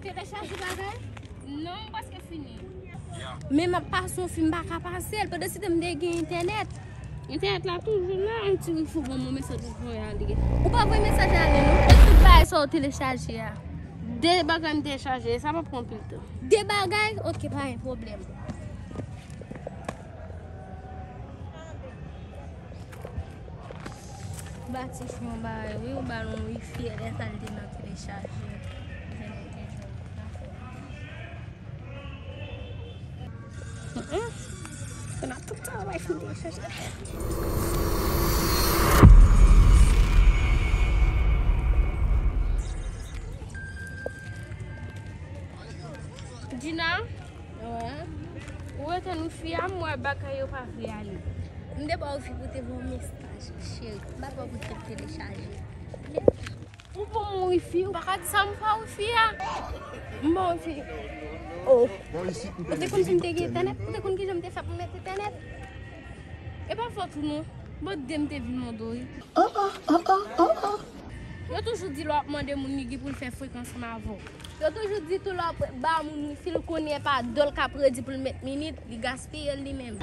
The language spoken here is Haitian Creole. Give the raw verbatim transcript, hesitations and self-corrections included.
Telechaje bagay? Non, m prèske fini. Men m ap pase yon fim, m pa ka pase l. Pandan se tan m te gen entènèt. Entènèt la toujou la, yon ti wifi, bon, mwen mesaj ou voye ale. Ou pa voye mesaj ale, non? E tout bagay sa ou telechaje a? De bagay m telechaje, sa pa pran anpil tan. De bagay? Ok, pa gen pwoblèm. Batis yon bagay, wi, ou ba l yon wifi, lè sa l te nan telechaje. Pandan tout tan, w ap fin telechaje. Dina, ou etèn wifi a, m wè bagay yo pa vle ale. M te ba w wifi pou te voye mesaj, cheri. M pa ba w pou te telechaje. Ou ban m wifi, ou pa ka di sa m fè wifi a. M ban wifi. Oh. Ou te konn si m te gen entènèt? Ou te konn kijan m te fè pou m met entènèt? E pa fòt ou non. Bon, de m te vin mande w, wi. Oh, oh, oh, oh, oh, oh. Yo toujou di lè w ap mande moun li gen pou l fè frekans ansanm avè w. Yo toujou di tou lè w ap ba moun wifi l konnen pa do l k ap redi pou l met minit, li gaspiye l li menm.